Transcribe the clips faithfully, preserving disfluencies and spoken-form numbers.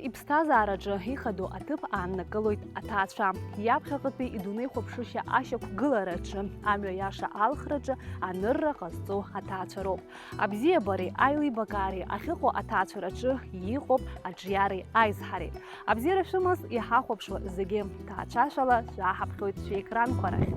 Иԥсҭазаараҿы ихадоу аҭыԥ ааннакылоит аҭаацәа. Иаԥхьаҟатәи идунеихәаԥшышьа ашьақәгылараҿы, амҩа иаша алхраҿы анырра ҟазҵо аҭаацәа роуп. Абзиабареи аилибакаареи ахьыҟоу аҭаацәараҿы иҟоуп аҿиареи аизҳареи. Абзиара шәымаз иҳахәаԥшуа зегьы, ҭаацәашәала шәааиҳаԥхьоит шәекранқәа рахь.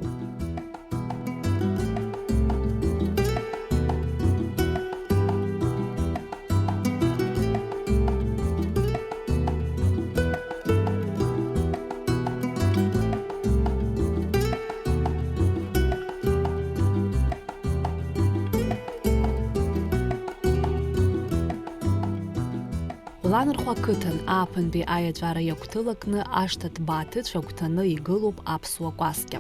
Ланархәа ақыҭан ааԥынтәи аиаҵәара иагәҭылакны ашҭа ҭбаа ҭыцә агәҭаны игылоуп аԥсуа кәасқьа.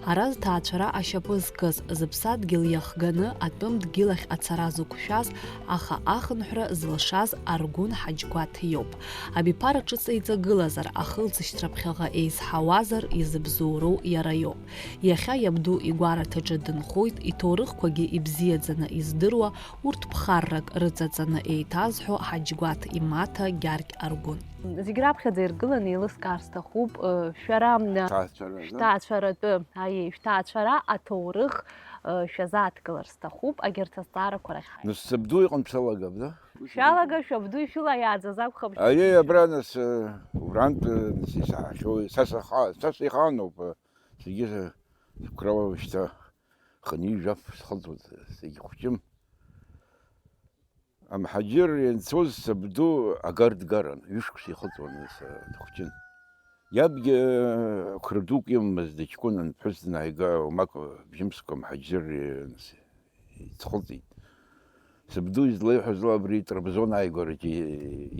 Ара зҭаацәара ашьапы зкыз, зыԥсадгьыл иахганы атәым дгьылахь ацара зықәшәаз, аха ахынҳәра зылшаз Аргәын Ҳаџьгәаҭ иоуп. Абиԥара ҿыц еиҵагылазар, ахылҵышьҭра ԥхьаҟа еизҳауазар, изыбзоуроу иара иоуп. Иахьа иабду игәараҭаҿы дынхоит, иҭоурыхқәагьы ибзиаӡаны издыруа, урҭ ԥхаррак рыҵаҵаны еиҭазҳәо Ҳаџьгәаҭ имаҭа Гьаргь Аргәын. Зегь раԥхьаӡа иргыланы еилыскаар сҭахуп, э, шәара, э, Ҭаацәаразы? Шәҭаацәаратәы, аиеи, шәҭаацәара аҭоурых, э, шәазааҭгылар сҭахуп, агьырҭ азҵаарақәа рахь ҳаи. Нас сабду иҟан дшалагап, да? Шәалага, шәабду ишәылаиааӡаз акәхап. Аиеи, абра нас, э, убрантә, э, нас исаҳахьоу, са саха-, са сихаануп, э, зегьы, э, сықәрала шьҭа хынҩажәа схылҵуеит, зегь хәҷым. Амҳаџьыр ианцоз сабду агар дгаран, ҩышықәса ихыҵуан, ес, дхәҷын. Иабгьы, э, қәра дук имамызт, дыҷкәынан, ԥҳәыс данааига, уамак бжьымсқәа амҳаџьыр, э, иӡхыҵит. Сабду излеиҳәаз ала абри Трабзон ааигәараҿы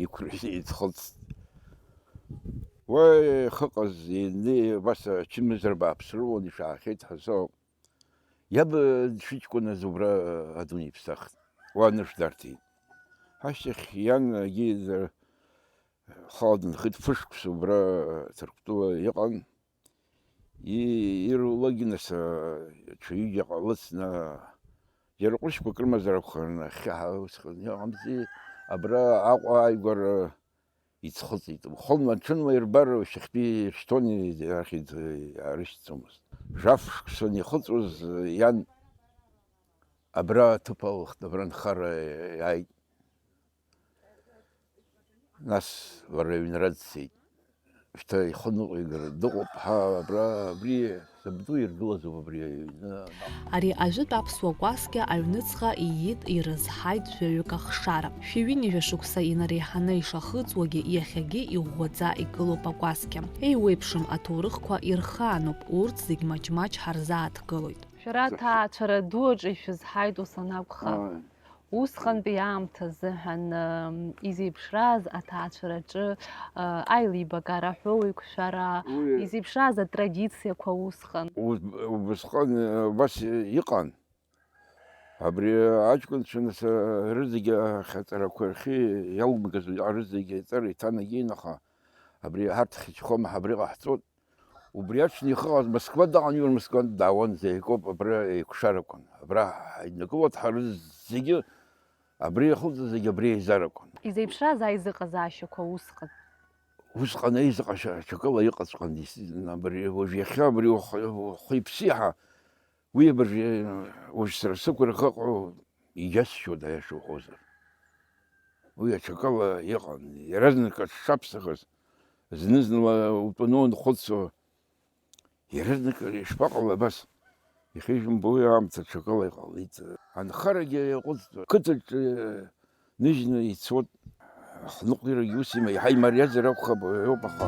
иқәра-, иӡхыҵт. Уа ихыҟаз, ини-, убас ачымазара бааԥс рылан, ишаахьеит ҳәа соуп. Иаб дшыҷкәыназ убра адунеи иԥсахт, уа анышә дарҭеит. Ашьҭахь иан агьи дара хала дынхеит, фышықәса убра Ҭырқәтәыла иҟан. И-, ирулакгьы нас, ҽа ҩыџьаҟа лыцны, џьара ҟәышқәак рымазар акәхарын, ахьхьаҳәа усҟан иҟамзи, абра Аҟәа ааигәара иӡхыҵит. Хынла-ҽынла ирбар, шьыхьтәи иршьҭуан, арахь иӡ-, иаарышьҭӡомызт. Жәаф шықәса анихыҵуаз, иан абра аҭыԥ алхт, абра анхара иааит. Нас лара аҩнра дцеит. Шьҭа ихы ныҟәигар дыҟоуп, ҳа, абра, абри сабду иргылазоуп абри аҩны. Ари ажәытә аԥсуа кәасқьа аҩныҵҟа иит, ирызҳаит жәаҩык ахшара. Шәи ҩынҩажәа шықәса инареиҳаны ишахыҵуагьы, иахьагьы иӷәӷәаӡа игылоуп акәасқьа. Еиуеиԥшым аҭоурыхқәа ирхаануп, урҭ зегь маҷ-маҷ ҳарзааҭгылоит. Шәара аҭаацәара ду аҿы ишәызҳаит ус анакәха. Ааи. Усҟантәи аамҭа азыҳәан, ы, изеиԥшраз аҭаацәараҿы, ы, аилибакаара ҳәоу еиқәшәара, уи изеиԥшраз атрадициақәа усҟан? Уб-, убысҟан, ы, убас иҟан. Абри аҷкәынцәа нас, ы, рызегьы ахьаҵарақәа рхы иалмгаз, рызегьы аҵара иҭанагеин, аха абри ҳарҭ хьычхом, ҳабри ҟаҳҵоит. Убри аҽны ихыҟаз Москва даҟан, иур Москва даауан, зегь акоуп, абра еиқәшарақәан. Абра ҳаиднакылоит ҳара зегьы, абри иахылҵыз зегьы абри еизарақәан. Изеиԥшраз аизыҟазаашьақәа усҟан? Усҟан аизыҟашьа ҽакыла иҟаҵәҟьан, действительно, абри уажә иахьа абри ухы-, ухы-иԥсиҳа, уи абыржә-, уажә сара сықәра ахьыҟоу иџьасшьоит, аиаша уҳәозар. Уи аҽакала иҟан, иаразнак аҽшаԥсахыз, зны-зынла утәаны уанхәыцуа, иаразнак ишԥаҟалеи абас? Ихижәымбо уи аамҭа аҽакала иҟалеит. Анхарагьы иаҟәыҵт, қыҭаҿы ныжьны ицот, ахныҟәирагьы ус има-, иаҳа имариазар акәхап, уи ауп, аха.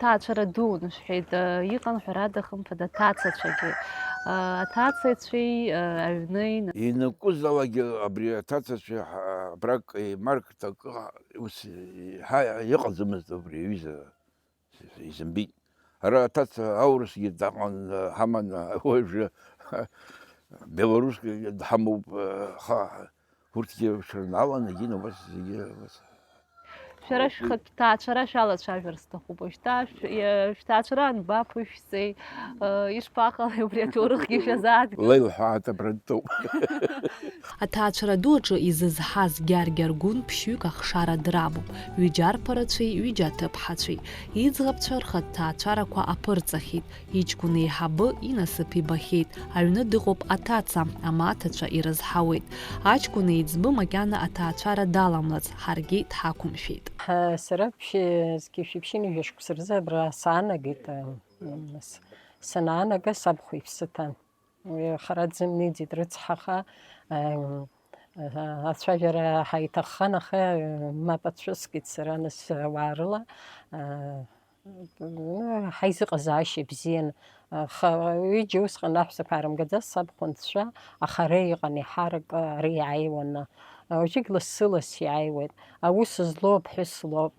Ҳҭаацәара дуун, шәҳәеит, э, иҟан, ҳәарада, хымԥада, аҭацацәагьы. Э, аҭацацәеи, э, аҩнеи. Ианакәызаалакгьы абри аҭацацәа ҳа-, абрак еимаркт акы ус иҳа-, иҟаӡамызт абри аҩыза. Изымбеит. Ара аҭаца аурысгьы даҟан, ҳаман, уажәы белорусгьы дҳамоуп, аха урҭгьы рҽырналан, егьин убас зегьы убас. Шәара шәхатә ҭаацәара шәалацәажәар сҭахуп уажәшьҭа, шә-, иа-, шәҭаацәара анбаԥышәҵеи, э, ишԥаҟалеи убри аҭоурыхгьы шәазааҭгаз? Леилҳәааит абрантәоуп. Аҭаацәара ду аҿы изызҳаз Гьаргь Аргәын ԥшьҩык ахшара драбуп, ҩыџьа арԥарацәеи ҩыџьа аҭыԥҳацәеи. Иӡӷабцәа рхатә ҭаацәарақәа аԥырҵахьеит, иҷкәын еиҳабы инасыԥ ибахьеит, аҩны дыҟоуп аҭаца, амаҭацәа ирызҳауеит. Аҷкәын еиҵбы макьана аҭаацәара даламлац, ҳаргьы дҳақәымшәеит. Ҳа, сара ԥшь-, зқьи шәиԥшьыни жәа шықәса рзы абра саанагеит, м, с-, санаанага сабхәа иԥсы ҭан. Уи хара дзымнеиӡеит рыцҳаха, ам, а-, ацәажәара ҳаиҭаххан, аха, э, мап ацәыскит сара, нас, ауаа рыла, а, ҳаизыҟазаашьа бзиан. Аха ҩыџьа усҟан аҳәсақәа аарымгаӡац, сабхәа анцәа, аха ара иҟан, иҳарак ара иааиуан. Уажәыгь лассы-ласс иааиуеит. Аус злоу аԥҳәыс лоуп,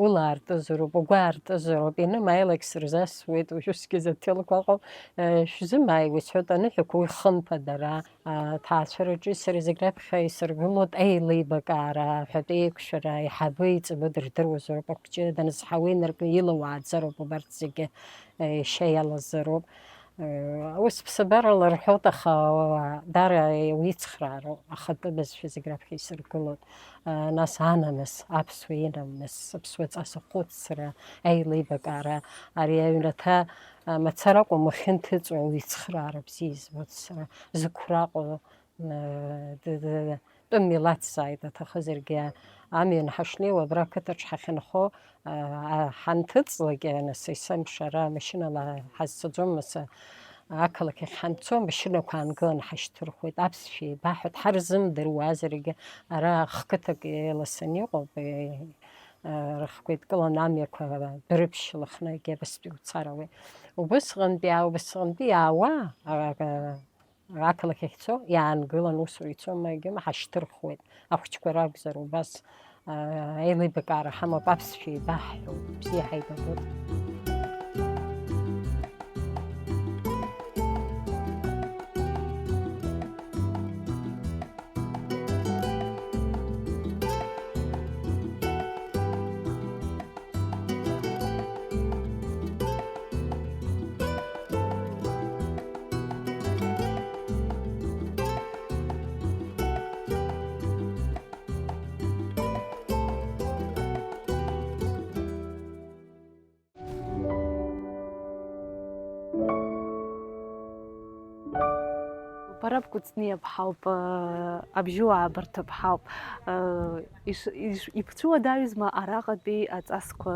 ула аартызароуп, угәы аартызароуп, ианымааилак сырзасуеит, уажә усгьы заҭелқәа ыҟоуп, шәзымааиуа исҳәоит, аныҳәақәа уи хымԥадара. Аҭаацәараҿы сара зегь раԥхьа исыргылоит аилибакаара, аҳәатәы еиқәшәара, аиҳабы иҵбы дырдыруазароуп, акәҷы данызҳауа инаркны илауааӡароуп убарҭ зегьы, ешьа иалазароуп. Ус ԥсабарала рҳәоит, аха даара уицхраароуп, ахатәы бызшәа зегь раԥхьа исыргылоит. Нас анамыс, аԥсуа инамыс, аԥсуа ҵас ахәыцра, аилибакаара, ари аҩнаҭа мацара акәым, уахьынҭыҵуа уицхраара бзиа избоит сара, зықәра аҟоу, д-, д-, тәым милаҭзааит аҭахызаргьы, амҩан ҳашнеиуа, абра ақыҭаҿ ҳахьынхо, а, ҳанҭыҵлак, нас есымша ара машьынала ҳазцаӡом, нас ақалақь ахь ҳанцо, амашьынақәа аангыланы ҳашьҭырхуеит, аԥсшәа еибаҳҳәоит, ҳарзымдыруазаргьы, ара хқыҭак еиласаны иҟоуп, е, а, рыхқәа еидкыланы амҩақәа дәрыԥшь лыхны егьи абастәи уцар ауеит. Убысҟантәи, а, убысҟантәи иаауа, а, а, ақалақь ахь цо, иаангылан, усура ицома, егьима, ҳашьҭырхуеит. Ахәыҷқәа ракәзар, убас, аа, еилибакаара ҳамоуп, аԥсшәа еибаҳҳәоит, бзиа ҳаибабоит. Бараб Кәыҵниа ԥҳауп, э, Абжьуаа Барҭыԥ ҳауп. Э, иш-, иш-, ибцәуадаҩызма араҟатәи аҵасқәа,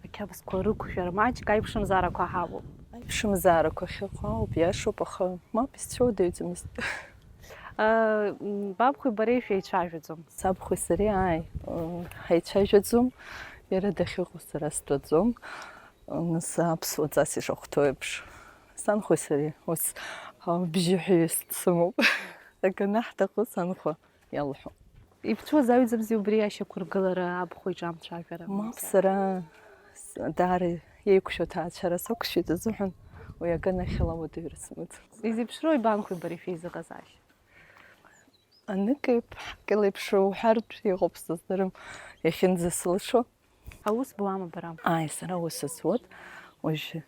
ақьабзқәа рықәшәара маҷк аиԥшымзаарақәа ҳамоуп? Аиԥшымзаарақәа ахьыҟоу ауп, иашоуп, аха мап исцәуадаҩӡамызт. Э, м, бабхәеи бареи шәеицәажәаӡом? Сабхәеи сареи, ааи, э, ҳаицәажәаӡом, иара дахьыҟоу сара стәаӡом. Нас аԥсуа ҵас ишахәҭоу еиԥш, санхәеи сареи ус, а, бжьы ҳәа ҩыс дсымоуп. Аганы ҳҭаху санхәа иалҳәо. Ибцәуадаҩӡамзи убри ашьақәыргылара, абхәа иҿамцәажәара? Мап, сара с-, даара еиқәшәо ҭаацәара сақәшәеит азыҳәан, уи аганахьала ауадаҩра сымаӡам. Изеиԥшроу ибанхәи бареи шәеизыҟазаашьа? Анык еиԥ-, ҳкьыл еиԥш уҳәартә иҟоуп, сыздырам, иахьынӡасылшо. Аус буама бара? Ааи, сара аус зуеит. Уажә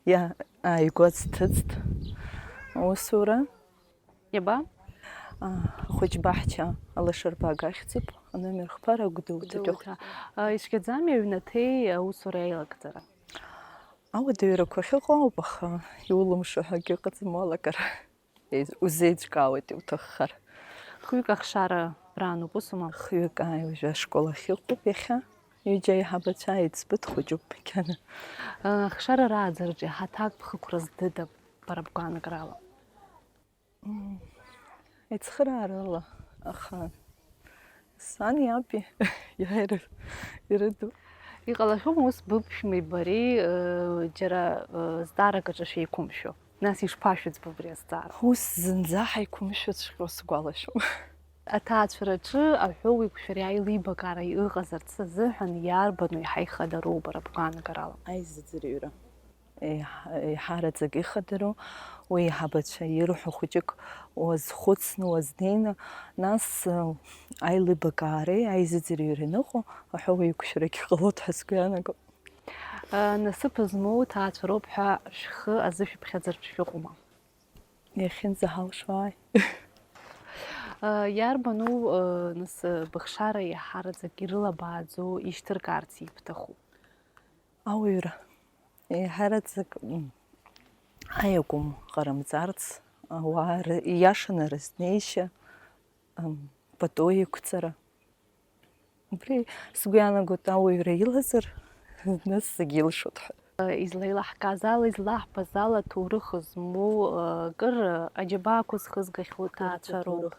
иа-, ааигәа сҭыҵт аусура. Иаба? А, ахәыҷ баҳча алашарбага ахьӡуп, аномер хԥара Гәдоуҭатәи ахәыҷ. Гәдоуҭа. А, ицәгьаӡами аҩнаҭеи аусура аилагӡара? Ауадаҩрақәа ахьыҟоу ауп, аха иулымшо ҳәа акгьы ыҟаӡам, уалагар. Еиз-, узеиҿкаауеит иуҭаххар. Хҩык ахшара раануп, усума? Хҩык, ааи, уажәы ашкол ахь иҟоуп иахьа. Ҩыџьа аиҳабацәа, аиҵбы дхәыҷуп макьана. Ахшара рааӡараҿы иаҳа аҭак бхықәра здыда бара бгәаанагарала? М, ицхыраарыла, аха сани иаби иааира ирыду. Иҟалахьоума ус быԥшәмеи бареи, э, џьара, э, зҵаарак аҿы шәеиқәымшәо? Нас ишԥашәыӡбо убри азҵаара? Ус зынӡа ҳаиқәымшәаҵәҟьо сгәалашәом. Аҭаацәараҿы аҳәоу еиқәшәареи аилибакаареи ыҟазарц азыҳәан иарбану еиҳа ихадароу бара бгәаанагарала? Аизыӡырҩра. еиҳа-, еиҳараӡак ихадароу, уи аиҳабацәа ирҳәо хәыҷык уазхәыцны, уазнеины, нас, э, аилибакаареи аизыӡырҩреи аныҟоу аҳәо уеиқәшәарагьы ҟалоит ҳәа сгәы иаанагом. Насыԥ змоу ҭаацәароуп ҳәа шәхы азышәыԥхьаӡартә шәыҟоума? Иахьынӡаҳалшо, ааи. Иарбану, нас, быхшара иаҳараӡак ирылабааӡо ишьҭыркаарц ибҭаху? Ауаҩра. Еиҳараӡак, м, аиакәым ҟарымҵарц, ауаа ры-, ииашаны рызнеишьа, м, пату еиқәҵара. Убри сгәы иаанагоит, ауаҩра илазар, нас зегь илшоит ҳәа. Излеилаҳкааз ала, излаҳбаз ала, ҭоурых змоу, акыр аџьабаақәа зхызгахьоу ҭаацәароуп.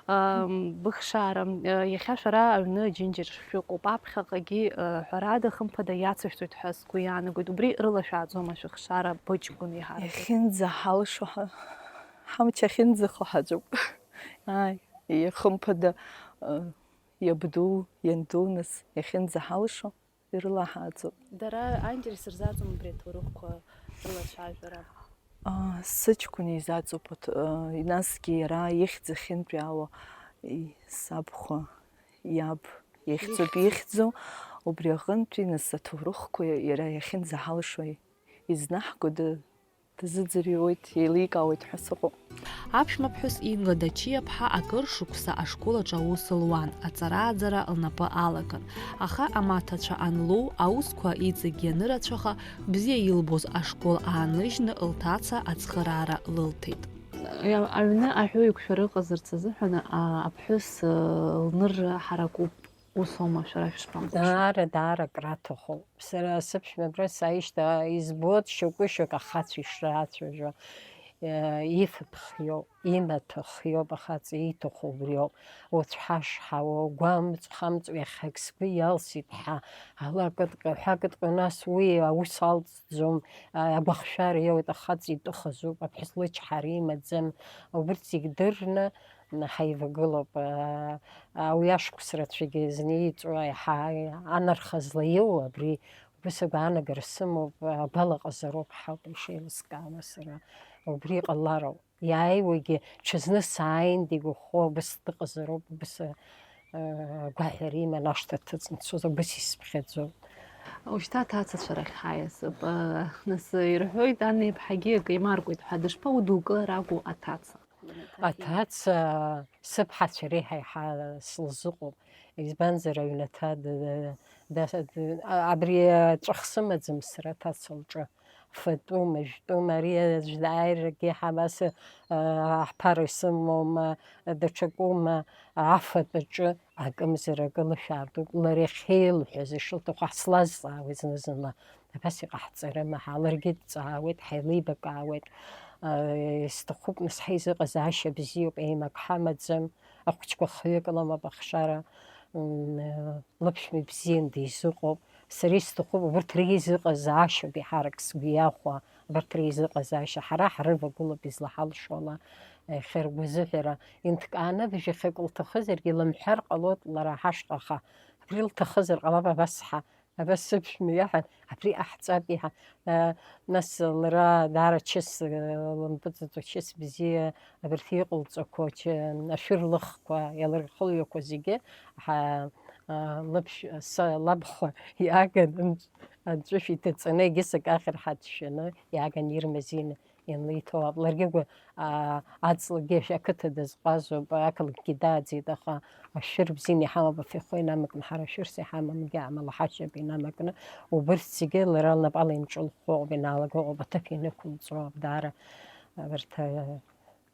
Ам, быхшара, а, иахьа шәара аҩны аџьынџьыр шәыҟоуп, аԥхьаҟагьы, а, ҳәарада, хымԥада, иацышәҵоит ҳәа сгәы иаанагоит, убри рылашәааӡома шәыхшара быҷкәын еиҳарак? Иахьынӡаҳалшо ҳа-, ҳамч ахьынӡахо ҳаҿуп. Ааи, хымԥада, а, иабду, ианду, нас, иахьынӡаҳалшо. Ирылаҳааӡоит. Дара аинтерес рзаҵом убри аҭоурыхқәа рылацәажәара? Аа, сыҷкәын изаҵоуп, уҭ-, аа, насгьы иара ихьӡ ахьынтәиаауа, и-, сабхәа, иаб ихьӡуп, ихьӡу. Ихьӡу, убри аҟынтәи нас аҭоурыхқәа иара иахьынӡаҳалшо изнаҳго ды-, Дазыӡырҩуеит, еиликаауеит ҳәа сыҟоуп. Аԥшәмаԥҳәыс Инга Дачиаԥҳа акыр шықәса ашкол аҿы аус луан, аҵара-ааӡара лнапы алаган. Аха амаҭацәа анлоу, аусқәа иҵегь ианырацәаха, бзиа илбоз ашкол ааныжьны лҭаца ацхыраара лылҭеит. Аҩны аҳәоу еиқәшәара ыҟазарц азыҳәан, а, аԥҳәыс, э, лнырра ҳаракуп. Ус аума, шәара шәышԥамбаша? Даара, даара акраҭахоуп. Сара сыԥшәма абра сааижьҭеи избоит шьоукы-шьоук ахацәа ишрацәажәо, э, ифатә хиоуп, имаҭәа хиоуп, ахаҵа ииҭаху убриоуп. Уцәҳашҳауа, угәамҵ-хамҵуа, иахьак сгәы иалсит ҳәа, ала акыдҟьа, ҳәа акыдҟьо, нас уи аус алҵӡом, а, агәахшәара иоуеит, ахаҵа итәы хазуп, аԥҳәыс лычҳара имаӡам, убырҭ зегь дырны, ҳаивагылоуп. Уи ашықәс рацәагьы зны иҵуа, иаҳа анарха злаиоу абри, убас агәаанагара сымоуп, агәалаҟазароуп ҳауп ишеилыскаауа сара. Убри иҟалароуп. Иааиуагьы ҽазны сааин дигәахо, убас дыҟазароуп, убас, э, агәаҳәара иман ашҭа дҭыҵны дцоз, убас исыԥхьаӡоит. Ушьҭа аҭацацәа рахь ҳаиасып. Э, нас ирҳәоит, Анна иԥҳагьы акы еимаркуеит ҳәа, дышԥаудукылар акәу аҭаца? Аҭаца сыԥҳацәа реиҳа-еиҳа слызыҟоуп, избанзар, аҩнаҭа д-, д-, д-, а-, абри аҵәах сымаӡам сара аҭаца лҿы. Фатәума, жәтәума, ари аӡә дааирагьы ҳамас, а, ҳԥара исымоума, даҽакума, афатә аҿы акымзар акы лышәаартуп, лара иахьеилҳәаз ишылҭаху ҳслазҵаауеит зны-зынла. Абас иҟаҳҵарыма ҳәа, ларгьы дҵаауеит, ҳаилибакаауеит. Исҭахуп, нас, ҳаизыҟазаашьа бзиоуп, еимак ҳамаӡам, ахәыҷқәа хҩык лымоуп ахшара, м, лыԥшәма ибзиан дизыҟоуп. Сара исҭахуп, убырҭ реизыҟазаашьоуп еиҳарак сгәы иахәо, абарҭ реизыҟазаашьа. Ҳара ҳрывагылоуп излаҳалшо ала, иахьа ргәазыҳәара. Инҭкааны абжьахьак лҭахызаргьы лымҳәар ҟалоит лара ҳашҟа, аха абри лҭахызар ҟалап, абас ҳа Абас сыԥшәма иаҳәан, абри ҟаҳҵап, иҳәан. Нас лара даара чыс, лымпыҵаҵо, чыс бзиа, абарҭ иҟалҵақәо, чы-, ашәыр лыхқәа, иалырхылҩақәо зегьы, ҳа-, лыԥшә-, са лабхәа иааган, анҵ-, анҵәышә иҭаҵаны, егьыс акы ахьырҳа дшәаны, иааган ирмазеины. Ианлеиҭоу ауп. Ларгьы гәы, аа, аҵлагьы ақыҭа дазҟазоуп, ақалақьгьы дааӡеит, аха ашәыр бзианы иҳамоуп, афҩы хәы инамакны, ҳара шәырс иҳамамгьы амала ҳашьап инамакны, убырҭ зегьы лара лнапала имҿылхуа ауп, иналаго ауп, аҭыԥ инықәылҵо ауп, даара абарҭ, аа,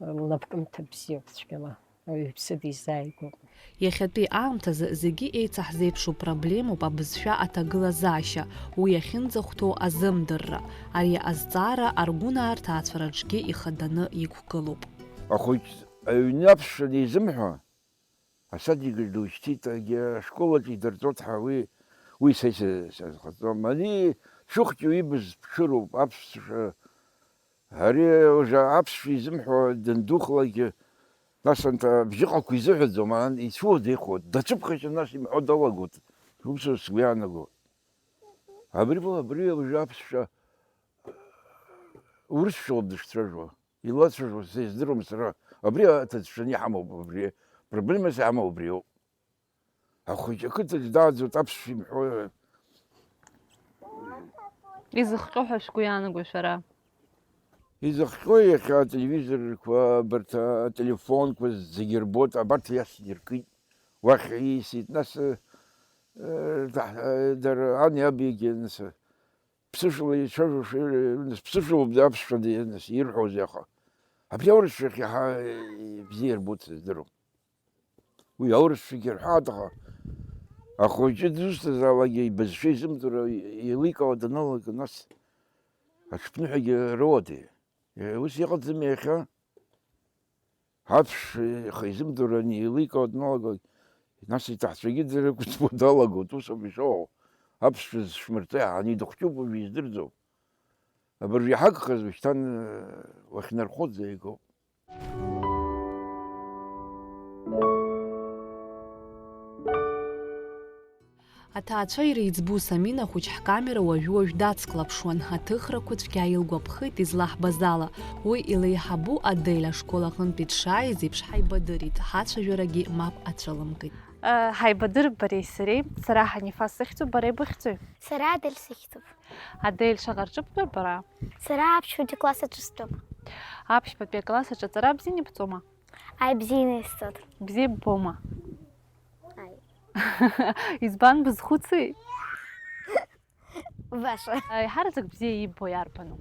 лнапкымҭа бзиоуп цәгьала. Ауаҩԥсы дизааигәоуп. Иахьатәи аамҭазы зегьы еицаҳзеиԥшу проблемоуп абызшәа аҭагылазаашьа, уи ахьынӡахәҭоу азымдырра. Ари азҵаара аргәынаа рҭаацәараҿгьы ихаданы иқәгылоуп. Ахәыҷ аҩны аԥсшәа анизымҳәа, асадик аҿы душьҭит, егьи ашкол аҿы идырҵоит ҳәа уи, уи са исазхаҵом. Ани шәыхәҷы ибз ԥҽыроуп, аԥсшәа Ари уже аԥсшәа изымҳәо дандухалакгьы, нас анҭ абжьыҟақәа изыҳәаӡом, ан ицәуадаҩхоит, дацәыԥхашьан, нас имҳәо далагоит. Ус сгәы иаанагоит. Абри, абри уже аԥсшәа урысшәала дышцәажәо, илацәажәо сыздыруам сара. Абри аҭыӡшаны иҳамоуп, абри проблемас иҳамоу убриоуп. Ахәыҷы ақыҭаҿ дааӡоит, аԥсшәа имҳәо. Изыхҟьо ҳәа шәгәы иаанагои шәара? Изыхҟьо иахьа ателевизорқәа, абарҭ ателефонқәа зегьы рбоит, абарҭ иасдыркит, уахь иисит, нас, э, э, дара ани абигьы, нас, ԥсышәала ицәажәо, нас, ԥсышәалоуп аԥсшәа, нас, ирҳәозеи аха? Абри аурысшәахь иаҳа, э, бзиа ирбоит, сыздыруам. Уи аурысшәагьы рҳәаат, аха ахәыҷы дызусҭазаалакгьы ибызшәа изымдыруа еиликаауа даналага, нас аҽԥныҳәагьы роуадаҩ. Ус иҟаӡами иахьа? Аԥш ихы изымдыруа ани еиликаауа дналагоит, нас иҭаацәагьы дыргәыӡбо далагоит, ус ауп ишыҟоу. Аԥсшәа зышәмырҵо иаҳаны идыхәҷуп, уажә издырӡом. Абыржә иҳагхаз ушьҭан уахьнархоз еигоуп. Аҭаацәа иреиҵбу Самина хәыҷ ҳкамера уажәы-уажә дацклаԥшуан, аҭыхрақәа цәгьа илгәаԥхеит излаҳбаз ала. Уи илеиҳабу Адель ашкол аҟынтәи дшааиз еиԥш ҳаибадырит, ҳацәажәарагьы мап ацәылымкит. Ҳаибадырып бареи сареи, сара Ҳанифа сыхьӡуп, бара ибыхьӡои? Сара Адель сыхьӡуп. Адель, шаҟа рҿы бтәоу бара? Сара аԥшьбатәи акласс аҿы стәоуп. Аԥшьбатәи акласс аҿы аҵара бзианы ибҵома? Ааи, бзианы исҵоит. Бзиа ббома? Ааи. Избан бызхәыци? Баша. Еиҳараӡак бзиа иббо иарбану?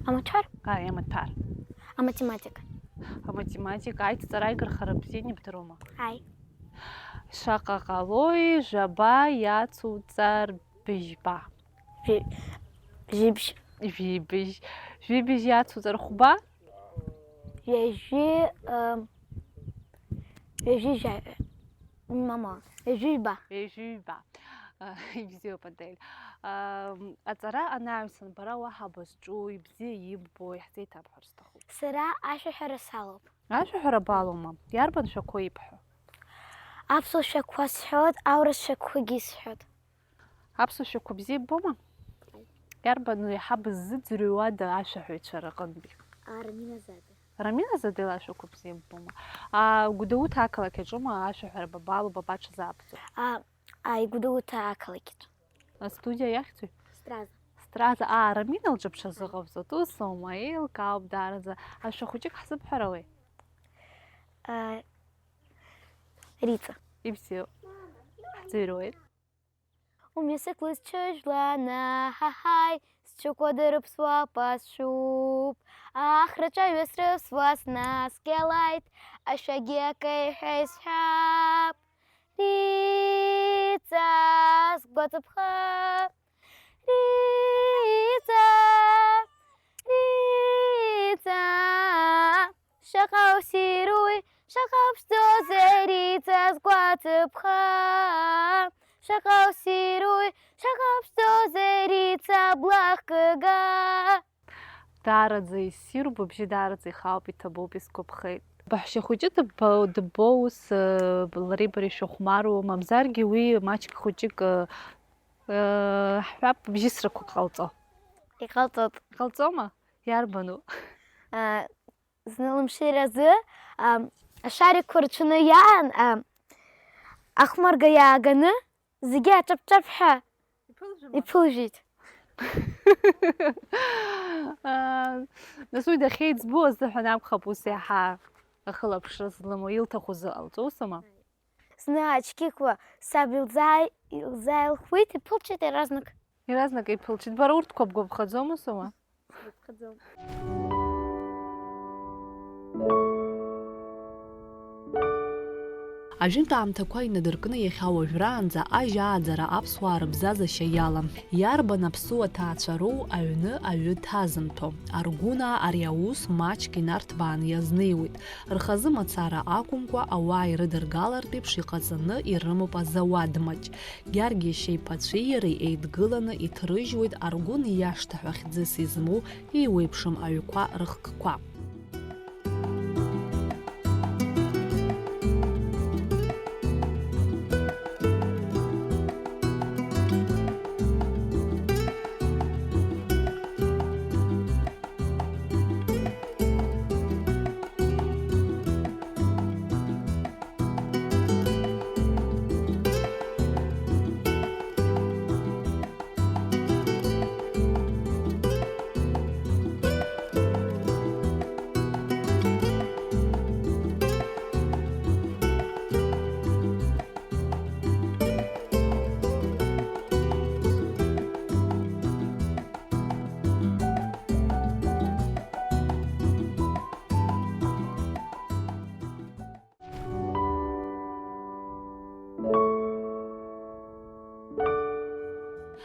Амаҭәар? Ааи, амаҭәар. Аматематика. Аматематика, аидҵара аигархара бзианы ибдыруама? Ааи. Шаҟа ҟалои жәаба иацуҵар быжьба? Жәи-, жәибжь. Жәибжь. Жәибжь иацуҵар хәба? Ҩажәи, ы, ҩажәи жә-, мама, ҩажәи ҩба. Ҩажәи ҩба. Ибзиоуп, Адель. Ам, аҵара анаҩсан, бара уаҳа бызҿу, ибзиа иббо, иаҳзеиҭабҳәар сҭахуп. Сара ашәаҳәара салоуп. Ашәаҳәара балоума? Иарбан шәақәа ибҳәо? Аԥсуа шәақәа сҳәоит, аурыс шәақәагьы исҳәоит. Аԥсуа шәақәа бзиа ббома? Иарбану еиҳа быззыӡырҩуада ашәаҳәаҩцәа рҟынтәи? Рамина Заде. Рамина Заде лашәақәа бзиа ббома? А, Гәдоуҭа ақалақь аҿоума ашәаҳәара бабалу, бабаҽазаабҵо? А, ааи, Гәдоуҭа ақалақь аҿы. Астудиа иахьӡуи? Страза. Страза. Аа, Рамина лҿы бҽазыҟабҵоит, усоума? Еилкаауп даараӡа. Ашәа хәыҷык ҳзыбҳәарауеи? А, Риҵа. Ибзиоуп. Ҳӡырҩуеит. Умҩасыклыс ҽыжәланы, ҳаҳаи, сҽыкәа дырԥсуа ԥасшәуп, ахраҿа ҩасрыԥсуа снаскьалааит, ашәагьы акы иҳәа исҳәап. Риҵа, сгәаҵыԥха, Риҵа, Риҵа, шаҟа уссируи, шаҟа уԥшӡоузеи, Риҵа, сгәаҵыԥха, шаҟа уссируи, шаҟа уԥшӡоузеи, Риҵа, блахкыга. Даараӡа иссиру, быбжьы даараӡа ихаауп, иҭабуп, исгәаԥхеит. Баҳәшьа хәыҷы дыббо, дыббо ус, э, лареи бареи шәыхәмаруа, мамзаргьы уи маҷк хәыҷык, э, э, ҳҳәап, бжьысрақәак ҟалҵо. Иҟалҵоит. Иҟалҵома? Иарбану? А, зны лымшира азы, а, ашарикқәа рҽаны иаан, а, ахәмарга иааганы, зегьы аҿаԥ-ҿаԥҳәа иԥылжәеит. Нас уи дахьеиҵбу азыҳәан акәхап ус иаҳа ахылаԥшра злымоу, илҭаху зыҟалҵо, усоума? Зны ачқьыхәа саб илзаа-, илзааилхуеит, иԥылҽит иаразнак. Иаразнак иԥылҽит. Бара урҭқәа бгәаԥхаӡом, усоума? Ажәытә аамҭақәа инадыркны иахьа уажәраанӡа ажь ааӡара аԥсуаа рыбзазашьа иалан. Иарбан аԥсуа ҭаацәароу аҩны аҩы ҭазымҭо? Аргәынаа ари аус маҷк инарҭбааны иазнеиуеит. Рхазы мацара акәымкәа, ауаа ирыдыргалартә еиԥш иҟаҵаны ирымоуп азауад маҷ. Гьаргь иашьа иԥацәеи иареи еидгыланы иҭрыжьуеит Аргәын иашҭа ҳәа хьӡыс измоу еиуеиԥшым аҩқәа рыхкқәа.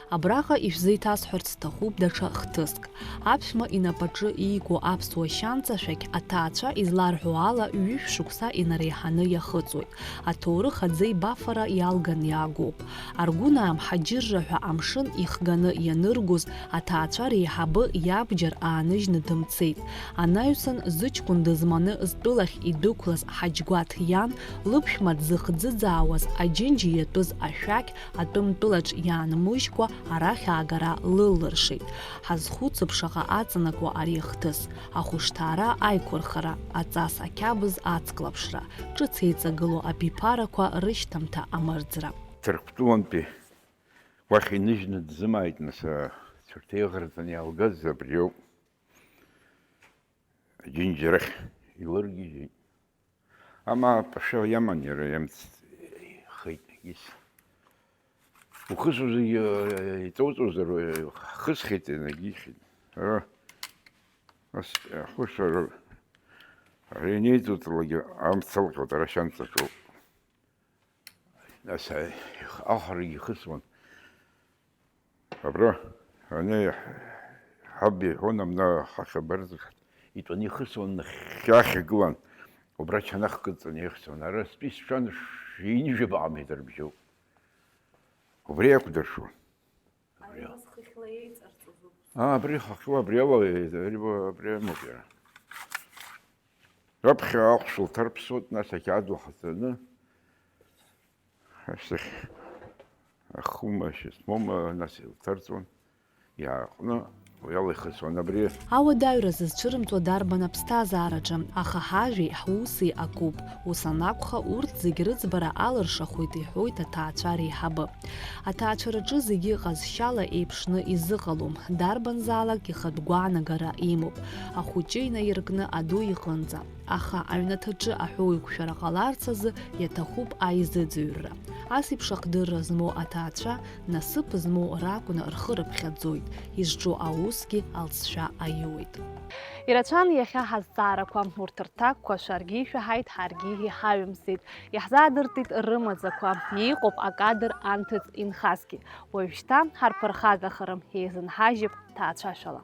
Абраҟа ишәзеиҭасҳәарц сҭахуп даҽа хҭыск. Аԥшәма инапаҿы иику аԥсуа шьанҵашәагь, аҭаацәа изларҳәо ала, ҩышә шықәса инареиҳаны иахыҵуеит. Аҭоурых аӡеибафара иалган иаагоуп. Аргәынаа мҳаџьырра ҳәа амшын ихганы ианыргоз, аҭаацәа реиҳабы иабџьар ааныжьны дымцеит. Анаҩсан, зыҷкәын дызманы зтәылахь идәықәлаз Ҳаџьгәаҭ иан, лыԥшәма дзыхӡыӡаауаз аџьынџь иатәыз ашәақь атәымтәылаҿ иаанмыжькәа, арахь аагара лыллыршеит. Ҳазхәыцып шаҟа аҵанакуа ари ахҭыс, ахәышҭаара аиқәырхара, аҵас ақьабз ацклаԥшра, ҿыц еиҵагылоу абиԥарақәа рышьҭамҭа амырӡра. Ҭырқәтәылантәи уахь иныжьны дзымааит, нас, ацәарҭа еиӷарҵан иаалгаз абриоуп. Аџьынџьарахь илыргьежьит. Амаа паша иаман иара, иамцхеит егьыс. Ухысу зегьы, э, иҵоуҵозар, э, хысхьеит, инагьихьеит. Ара, ас, ахәышәара, ара инеиҵоҵалакгьы амца алҟьоит, ара шьанҵаҿоуп. Нас, э, ахрагьы ихысуан. Абра, ани, ҳаб иҳәон, амна ҳахьабарц, итәаны ихысуан, нахьхьи ахьагылан, убра чанах кыдҵаны ихьӡон, ара стәи сшәан ш-, ҩынҩажәаба метр бжьоуп. Убри иақәдыршәуан. Ари ус хыхьла еиҵарҵоз ауп. Аа, абри хыхьла, абри ала, абри, абри амоуп иара. Раԥхьа ахәшә лҭарԥсоит, нас ақьаад лахаҵаны, ашьҭахь ахума, шьыцмома, нас илҭарҵон, иааҟәны, уи ала ихысуан абри. Ауадаҩра зызцәырымҵуа дарбан аԥсҭазаараҿы, аха ҳажәеи ҳуси акоуп. Ус анакәха, урҭ зегь рыӡбара алыршахоит, иҳәоит аҭаацәа реиҳабы. Аҭаацәараҿы зегьы ҟазшьала еиԥшны изыҟалом, дарбанзаалак ихатә гәаанагара имоуп, ахәыҷы инаиркны аду иҟынӡа. Аха аҩнаҭаҿы аҳәоуеиқәшәара ҟаларц азы иаҭахуп аизыӡырҩра. Ас еиԥш ахдырра змоу аҭаацәа, насыԥ змоу ракәны рхы рыԥхьаӡоит, изҿу аусгьы алҵшәа аиуеит. Ирацәан иахьа ҳазҵаарақәа, урҭ рҭакқәа шәаргьы ишәаҳаит, ҳаргьы иҳаҩымсит, иаҳзаадыртит рымаӡақәа, иҟоуп акадр анҭыҵ инхазгьы. Уажәшьҭа ҳарԥырхагахарым, еизынҳажьып ҭаацәашәала.